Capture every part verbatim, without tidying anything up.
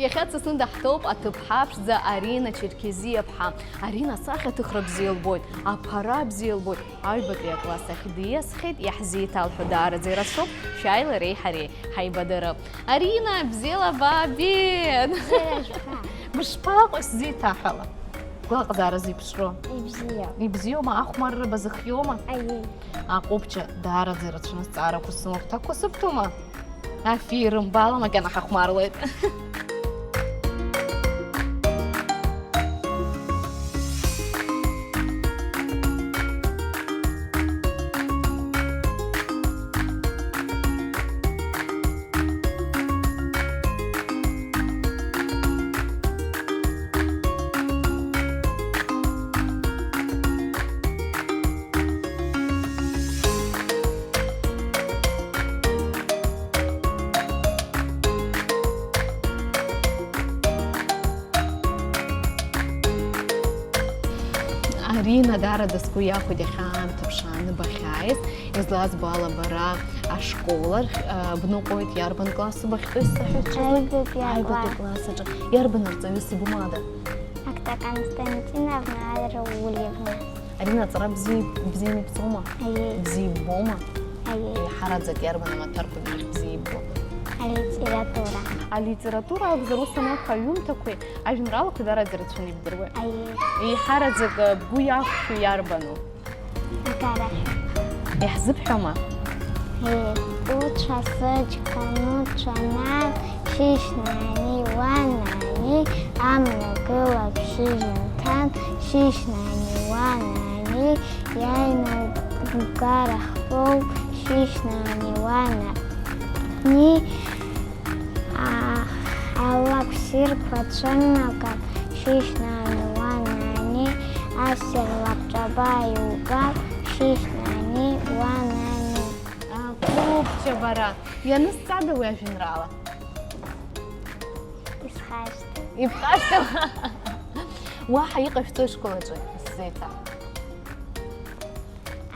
Иахьа дсасны даҳҭоуп аҭыԥҳа ԥшӡа Арина Черкезиаԥҳа. Арина асахьаҭыхра бзиа лбоит, аԥара бзиа лбоит. Аҩбатәи акласс ахь диасхьеит, иаҳзеиҭалҳәо даараӡа ирацәоуп, шәааи лареи ҳареи ҳаибадырып. Арина, бзиала баабеит! Бзиара жәбап. Бышԥаҟоу, сзеиҭаҳәала? Гәалаҟазаара зеиԥшроу? Ибзиоуп. Ибзиоума, ахәмарра базыхиоума? Аиеи. Аҟәыбҷа, даараӡа ирацәаны зҵаарақәа сымоуп, ҭакқәа сыбҭома? Аферым, баала макьана ҳахәмарлоит. Арина, даараӡа сгәы иахәеит иахьа аамҭа ԥшааны бахьааиз. Излазбо ала, бара ашкол ахь, а, бныҟәоит, иарбан класс убахьтәи сзаҳәа? Аҩбатәи аҩбатәи акласс. Класс аҿы. Иарбан арҵаҩыс ибымоу ада? Акта Константиновна Раулевна. Арина, аҵара бзиа, бзианы ибҵома? Аиеи. Бзиа иббома? Аиеи. Еиҳараӡак иарбан амаҭәарқәа бжьых бзиа иббо? Алитература. Алитература акәзар, ус анакәха, аҩымҭақәеи ажәеинраалақәеи даараӡа ирацәаны ибдыруеи? Аиеи. Еиҳараӡак, э, бгәы иахәшәу иарбану? Агараҳәа. Иаҳзыбҳәома? Еи, уцәа сыџьқәа нуцәа нан, шьышьнаани уанаани, амҩа гылап шьыжьымҭан, шьышьнаани уанаани, иааины угарахь боуп, шьышьнаани уанаани, а, алакә ссирқәа цәырнагап, шьышьнаани уанаани, ассир лабҿаба иугап, шьышьнаани уанаани. Аҟәыбҷа бара! Ианысҵада уи ажәеинраала? Исхашҭып. Ибхашҭып? Уаҳа иҟашәҵои ашкол аҿы? Исзеиҭа.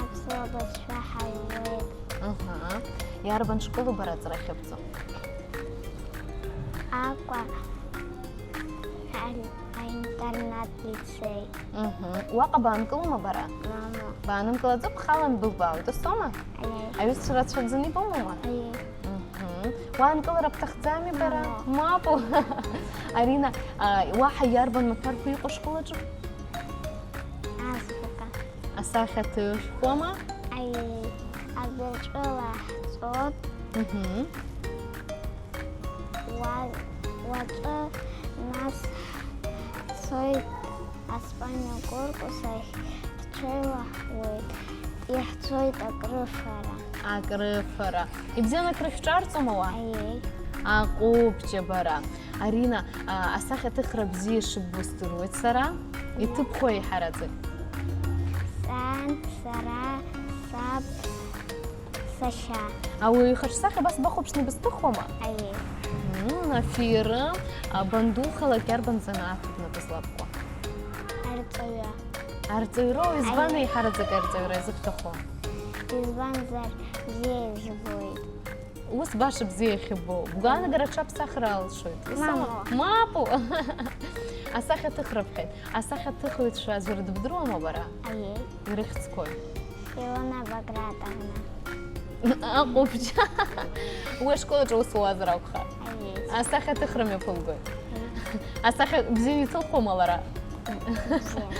Аԥсуа бызшәа ҳаҩуеит. Аҳа. Иарбан школу бара аҵара ахьыбҵо? Аҟәа аинтернат лицеи. Мгм. Уаҟа баанкылома бара? Мамоу. Баанымгылаӡо, бхала анбылбаауеит, усоума? Аиеи. Аҩызцәа рацәаӡаны ибымоума? Аиеи. Мгм. Уаанкылара бҭахӡами бара? Мамоу. Мапу. Арина, а, уаҳа иарбан маҭәарқәа иҟоу ашкол аҿы? Азбука. Асахьаҭыхрақәоума? Аиеи. Абаҩ ҵла ҳҵоит. Мгм. Уа-, уаҵәы нас ҳцоит аспаниа корпус ахь, ҳҽеилаҳәуеит, иаҳцоит акрыфара. Акрыфара. Ибзианы акрышәҿарҵома уа? Аиеи. Аҟәыбҷа бара. Арина, а, асахьаҭыхра бзиа шыббо здыруеит сара. Иа. Иҭыԥхои еиҳараӡак? Сан, сара, саб, сашьа. Ауаҩы ихаҿсахьа абас бахәаԥшны бызҭыхуама? Аиеи. Мм, аферым, а, бандухалак иарбан занааҭуп бнапы злабкуа? Арҵаҩы. Арҵаҩроу, избан? Аиеи. Еиҳараӡак арҵаҩра иазыбҭаху? Избанзар, бзиа избоит. Ус баша бзиа иахьыббо, бгәаанагара аҽаԥсахыр алшоит. Ус ама? Мамоу. Мапу! Асахьаҭыхра бҳәеит. Асахьаҭыхыҩцәа аӡәыр дыбдыруама бара? Аиеи. Ирыхьӡқәои? Илона Багратовна. Аҟәыбҷа. Уи ашкол аҿы ус уазар акәхап. Аиеи. Асахьаҭыхра мҩаԥылгои? Аиеи. Асахьа бзианы иҭылхуама лара? Бзианы.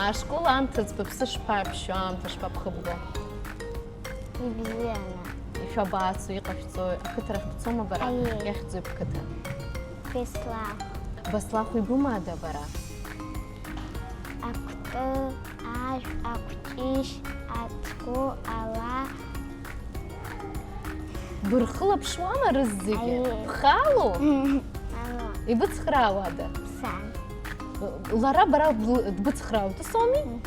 Ашкол аамҭазы быԥсы шԥаԥшьо, аамҭа шԥабхыбго? Ибзианы. Ишәабацо, иҟашәҵои, ақыҭарахь бцома бара? Аиеи. Иахьӡуи бқыҭа? Беслаҳә. Баслахә ибымада бара? Акәты, ажә, акәҷышь, ацгәы, ала. Бырхылаԥшуама рызегьы? Аиеи. Бхалоу? Мамоу. Ибыцхраауада? Сан. Лара бара бл-, дбыцхраауеит, ус ауми? Мм.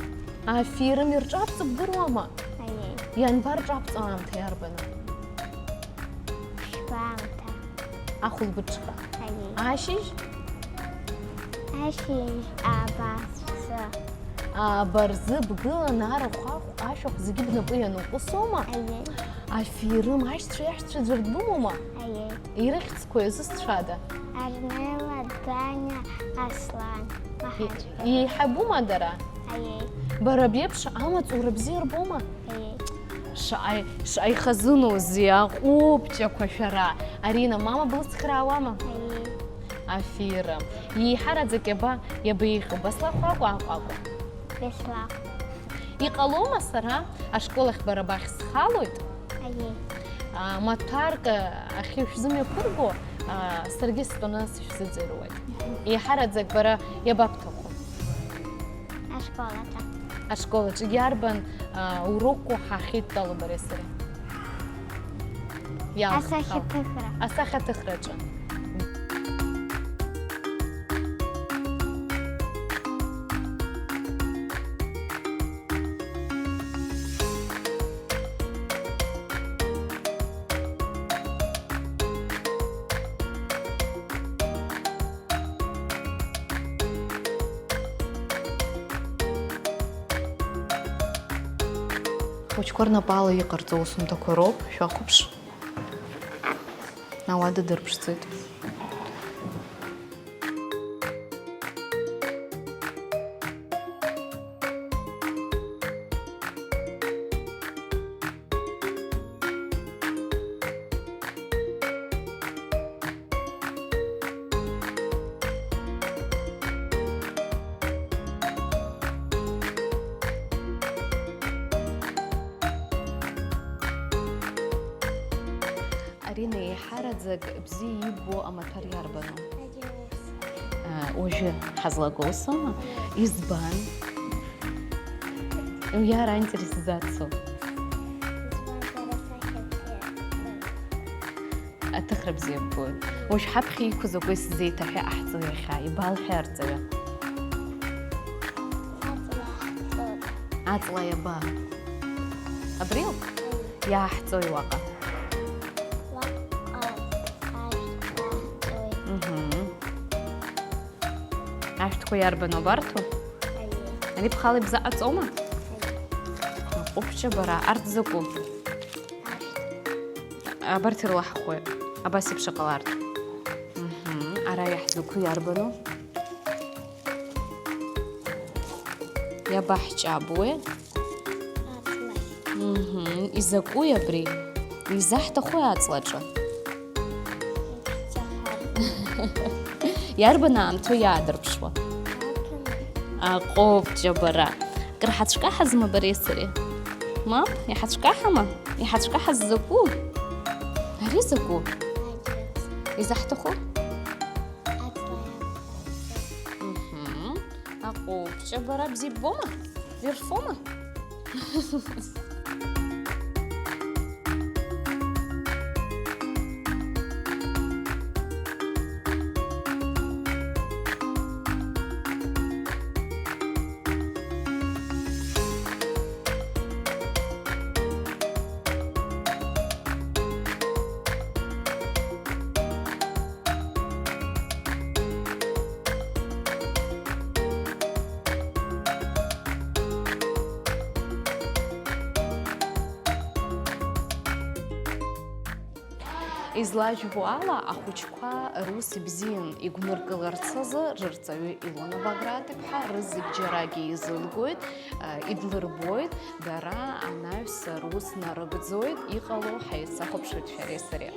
Аферым ирҿабҵо бдыруама? Аиеи. Ианбарҿабҵо аамҭа иарбану? Ԥшьба аамҭа. Ахәылбыҽха. Аиеи. Ашьыжь? Ашьыжь аабаӡә. Ааба рзы бгылан арахә, ахә, ашәахә зегьы бнапы иануп, усоума? Аиеи. Аферым, аишьцәа, иаҳәшьцәа ӡәыр дбымоума? Аиеи. Ирыхьӡқәа иазызцәада? Арнела, Даниа, Аслан, Маҳаџьгьы. Иеиҳабума дара? Аиеи. Бара беиԥш амаҵура бзиа рбома? Аиеи. Шаҟа, шаҟа ихазыноузеи аҟәыбҷақәа шәара! Арина, мама блыцхраауама? Аиеи. Афира. Иеиҳараӡак иаба, иаба еиӷьуп, Баслахә акәу Аҟәа акәу? Беслахә. Иҟалома сара ашкол ахь бара бахь схалоит? Аиеи. А, маҭәарк ахьышәзымҩаԥырго, а, саргьы стәаны сышәзыӡырҩуеит. Еиҳараӡак бара иабабҭаху? Ашколаҿы. Ашколаҿы иарбан, а, урокқәа ҳахьеидтәало бареи сареи? Иалххау. Асахьаҭыхра. Асахьаҭыхраҿы. Хәыҷқәа рнапала иҟарҵо усумҭақәа роуп, шәахәаԥш. Ауада дырԥшӡоит. Арина, еиҳараӡак бзиа иббо амаҭәар иарбану? Уажәы ҳазлаго усоума? Избан? Уи ара аинтерес зацу. Аҭыхра бзиа ббоит. Уажә ҳаԥхьа иқәу закәи сзеиҭаҳәа ҟаҳҵо иахьа, ибалҳәа арҵаҩы. Аҵла иаба? Абриу? Иааҳҵои уаҟа? Мгм. Ашәҭқәа иарбану абарҭу? Ари бхала ибзаҟаҵома? Аҟәыбҷа бара, арҭ закәу? Абарҭ ирлаҳхуеит, абас еиԥш иҟалартә. Мгм. Ара иаҳзықәу иарбану? Иабаҳҷабуеи? Мгм. Изакәи абри? Изаҳҭахуи аҵлаҿы? Иарбан аамҭоу иаадырԥшуа? Аҟоуп, џьабара. Кыр ҳацәкаҳазма бареи сареи? Мап, иҳацәкаҳама? Иҳацәкаҳаз закәу? Ари закәу? Изаҳҭаху? Мгм. Аҟоуп, џьабара, бзиа ббома? Бирфома? Излажәбо ала, ахәыҷқәа рус ибзиан игәныркыларц азы рырҵаҩы Илона Баграт-иԥҳа рызегь џьарагьы изылгоит, идлырбоит, дара анаҩс рус нарыгӡоит, иҟало ҳаицахәаԥшуеит шәареи сареи.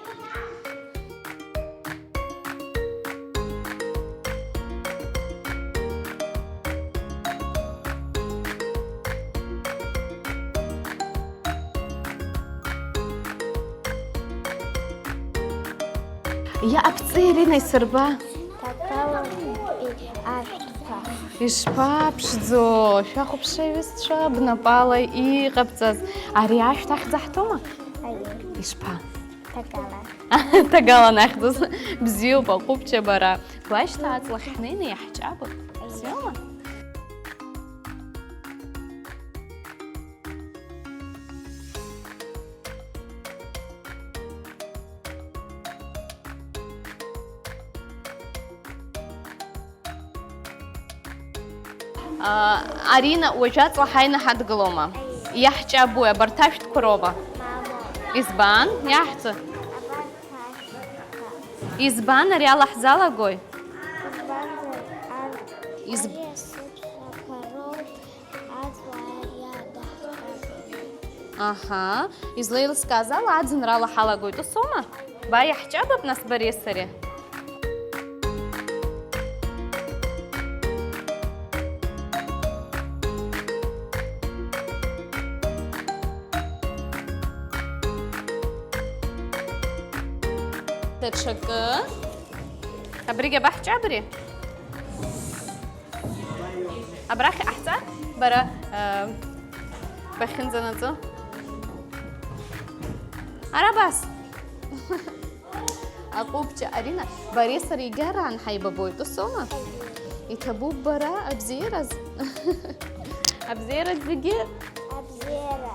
Иаԥҵеи, Ирина, исырба. Ҭагалантәи ашәҭқәа. Ишԥаԥшӡоу, шәахәаԥши, аҩызцәа, бнапала иҟабҵаз. Ари ашәҭ ахьӡ аҳҭома? Аиеи. Ишԥа? Ҭагала. Ҭагалан ахьӡыз. Бзиоуп, аҟәыбҷа бара. Гәашьҭа аҵла ҳнеины иаҳҷабып. Бзиоума? Арина, уажә аҵла ҳаины ҳадгылома? Иаҳҷабуи, абарҭ ашәҭқәа роума? Избан? Иаҳҵы. Избан ари ала ҳзалагои? Избанзар, арҭ Из- ари асыцәҳақәа роуп аҵла иадаҳҵаз. Аҳа, излеилыскааз ала аӡынра ала ҳалагоит, усоума? Ба иаҳҷабап нас бареи сареи. Даҽакы. Абригь абаҳҷабри? Абрахь иҟаҳҵа, бара, э, бахьынӡанаӡо. Ара абас. Аҟәыбҷа, Арина, бареи сареи егьараан ҳаибабоит, усоума? Иҭабуп бара абзиараз. Абзиараз зегьы. Абзиара,